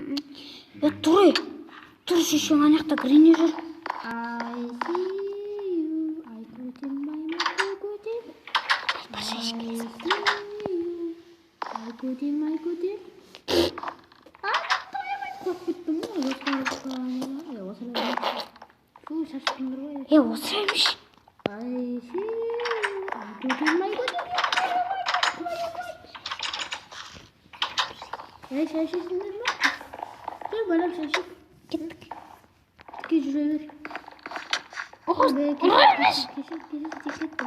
Е, тұр, ей. Тұр, шешең, ана жақта Гренни жүр. I see you. Ай көтен, ай көтен. Айтпашы. I Ешкім. see you. Ай көтен, ай көтен. Қорқып кеттім ғой. Осылай. Фу, шашып ғой. Е, осылай емес. I see you. Ай көтен, ай көтен. Ей, шай ішесіңдер ме? Жүр, балам, шай ішіп. Кеттік. Тіке жүре бер. Ұра емес. Кешір, кешір, тек кеттік.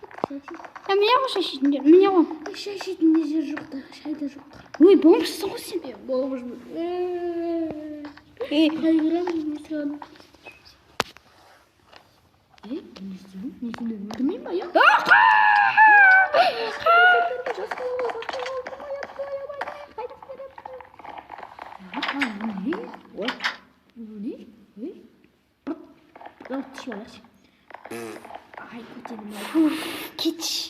Кеттік, шай ішейік. Е, міне ғой шай ішетіндер, міне ғой. Ей, шай ішетін де жер жоқ та, шай да жоқ. Ой, бомжсың ғой сен. Мен бомжмын. Е, Қалай көремін мен саған? Ей, не істеймін? Мен сені өлтірмеймін ба, я? Жас бала ғой, жас бала ғой, қайдасыңдар? Не? Ой, не? Ой, бір тышып алайықшы. Ай, көтенім, ай. Фу, кетші.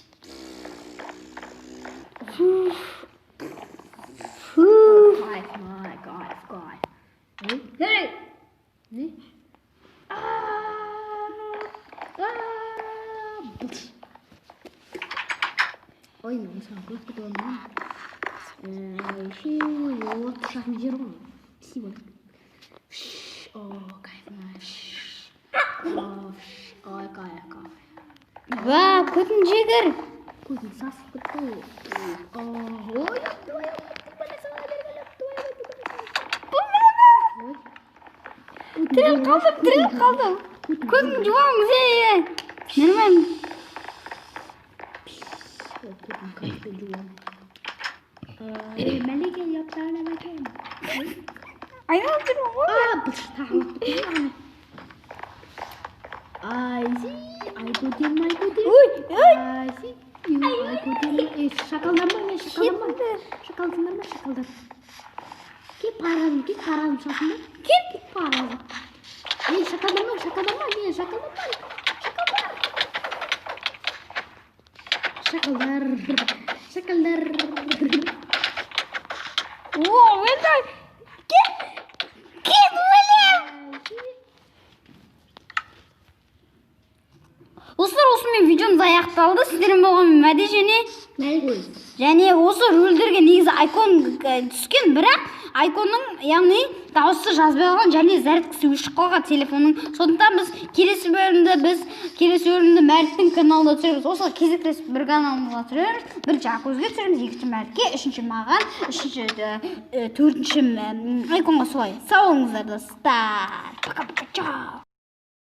Фу. Фу. Кайф, май, кайф, кайф. Ей, ей! Не? А! А! Бұлш. Ой, мен саған құлап кетіп алдым. Еще от ұшатын жер ғой. Істей алайық. О, кайф, май. Ой, кайф, кайф. Ва, көтін жегір. Көзім сасып кетті ғой. Ой, твою мать. Ой. Тіріліп қалдым, тіріліп қалдым. Көзіңді жуамыз, ей, ей. Нормально. Ой, көзім кайфпен жуамын. Мәлике, яптана мәкен. Айналып жүрмін ғой. А, бұлш, тағы ұмытып. I see, ай көтен, ай көтен. Ой, ой. I see you, ай көтен. Ей, шакалдар ма, не, шакалдар ма? Шакалсыңдар ма, шакалдар? Кел, паразым, кел, паразым шашыңдар. Кел. Паразым. Ей, шакалдар ма, шакалдар ма, не, шакалдар ма? Шакалдар. Шакалдар. Шакалдар. О, это. Кет. Кет, өлем. Достар, осымен видеомыз аяқталды. Сіздермен болған Мәди және және осы рөлдерге негізі Айкон түскен, бірақ Айконның, яғни, дауысы жазбай қалған және зарядкасы өшіп қалған телефонның. Сондықтан біз келесі бөлімді Мәліктің каналында түсіреміз. Осы кезектесіп бір каналымызға түсіреміз. Бірінші Акөзге түсіреміз, екінші Мәлікке, үшінші маған, үшінші, төртінші Айконға. Солай. Сау болыңыздар, достар. Пока, пока, чао.